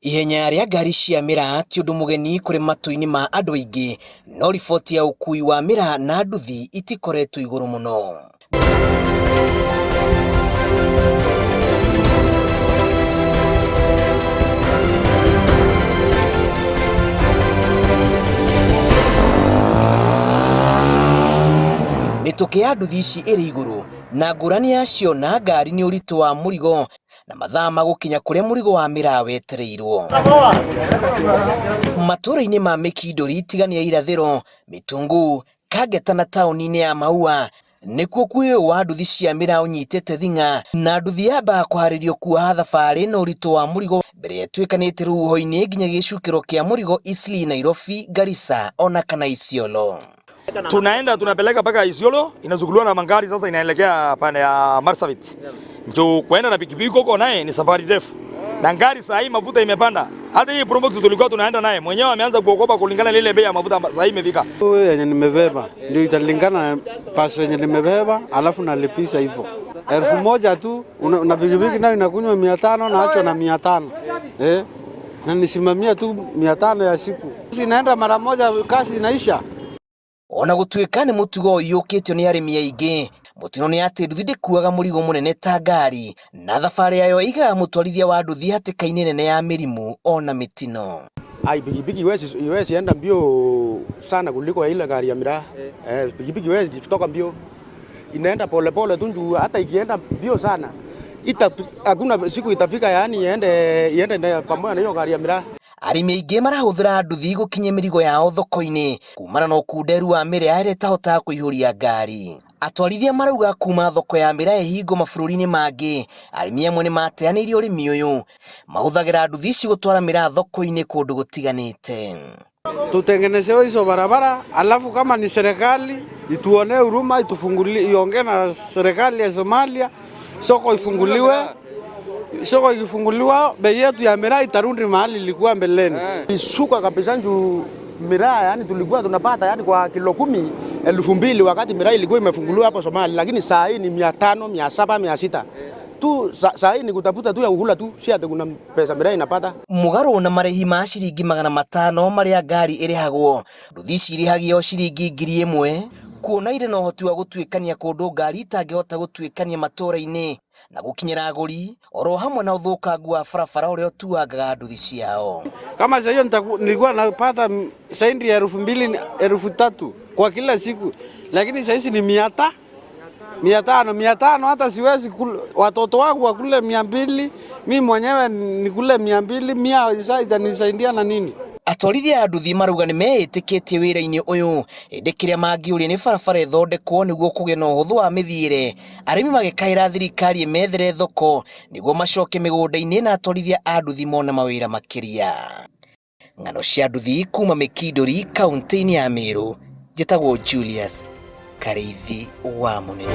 Ihenya rĩa ngari cia mĩraa ti ũndũ mũgeni kũrĩ matũ-inĩ ma andũ aingĩ, no riboti ya ũkui wa mĩraa na nduthi itikoretwo igũrũ mũno. Mĩtũkĩ ya nduthi ici ĩrĩ igũrũ na ngũrani yacio na ngari nĩ ũritũ wa mũrigo na mathaa ma gũkinya kũrĩa mũrigo wa mĩraa wetereirwo. Matũũra-inĩ ma Mĩkindũri, Tigania Irathĩro, Mĩtunguu, Kangeta na taũni-inĩ ya Maua nĩkuo ũkuui ũyũ wa nduthi cia mĩraa ũnyitĩte thing'a na nduthi yambaga kũharĩrio kuoha thabarĩ na ũritũ wa mũrigo mbere ya ĩtuĩkanĩte rũhuho-inĩ nginya gĩcukĩro kĩa mũrigo Eastleigh, Nairobi, Garissa ona kana Isiolo. Tunaenda tunapeleka mpaka Isiolo, inazukuliwa na mangari sasa inaelekea pande ya Marsabit. Njoo kwenda na pikipiki huko naye ni safari ndefu. Na ngari saa hii mafuta imepanda. Hata hii Probox tulikuwa tunaenda naye mwenyewe ameanza kuogopa kulingana na ile bei ya mafuta saa hii imefika. Yenye nimebeba ndio italingana na pesa yenye nimebeba, alafu nalipisha hivyo 1000 tu na pikipiki nayo inakunywa 500 na acho na 500 na nisimamia tu 500 ya siku. Inaenda mara moja, kazi inaisha. Ona gũtuĩka nĩ mũtugo ũiyũkĩtio nĩ arĩmi aingĩ, mũtino nĩ atĩ nduthi ndĩkuaga mũrigo mũnene ta ngari na thabarĩ yayo ĩigaga mũtwarithia wa nduthi hatĩka-inĩ nene ya mĩrimũ ona mĩtino. Ai, pikipiki iwezi enda mbio sana kuliko ile gari ya miraa. Pikipiki iwezi kutoka mbio, inaenda pole pole tu juu hata ikienda mbio sana hakuna siku itafika, yani iende pamoja na hiyo gari ya miraa. Arĩmi aingĩ marahũthĩra nduthi gũkinyia mĩrigo yao thoko-inĩ kumana na ũkunderu wa mĩraa ĩrĩa ĩtahotaga kũihũria ngari. Atwarithia marauga kuma thoko ya mĩraa ĩhingwo mabũrũri-inĩ mangĩ, arĩmi amwe nĩmateanĩirie ũrĩmi ũyũ. Mahũthagĩra nduthi ici gũtwara mĩraa thoko-inĩ kũndũ gũtiganĩte. Tutengenezewe hizo barabara, alafu kama ni serikali ituone huruma, itufungulie, iongee na serikali ya Somalia, soko ifunguliwe. Soko ikifunguliwa bei yetu ya miraa itarudi mahali ilikuwa mbeleni. Isuka kabisa juu miraa yani tulikuwa tunapata yani kwa kilo 10 2,000 wakati miraa ilikuwa imefunguliwa hapo Somalia, lakini saa hii ni 500, 700, 600. Tu saa hii ni kutafuta tu ya kukula tu, si ati kuna pesa miraa inapata. Mũgarũ na marĩhi ma ciringi 500 marĩa ngari ĩrĩhagwo, nduthi ici irĩhagio ciringi 1,000 kuona irĩ na ũhoti wa gũtuĩkania kũndũ ngari itangĩhota gũtuĩkania matũũra-inĩ na gũkinyĩra agũri oro hamwe na ũthũkangu wa barabara ũrĩa ũtuangaga nduthi ciao. Kama sasa hiyo nilikuwa napata zaidi ya 2,000, 3,000 kwa kila siku, lakini sasa hizi ni 500, 500 hata siwezi watoto wangu wakule 200, mimi mwenyewe nikule 200, 100 sasa itanisaidia na nini? Atwarithia a nduthi marauga nĩ meĩtĩkĩtie wĩra-inĩ ũyũ, ĩndĩ kĩrĩa mangĩũria nĩ barabara ĩthondekwo nĩguo kũgĩe na ũhũthũ wa mĩthiĩre. Arĩmi magĩkaĩra thirikari ĩmethere thoko nĩguo macoke mĩgũnda-inĩ na atwarithia a nduthi mone mawĩra makĩria. Ng'ano cia nduthi kuma Mĩkindũri kaunti-inĩ ya Meru, njĩtagwo Julius Karĩithi wa Mũnene.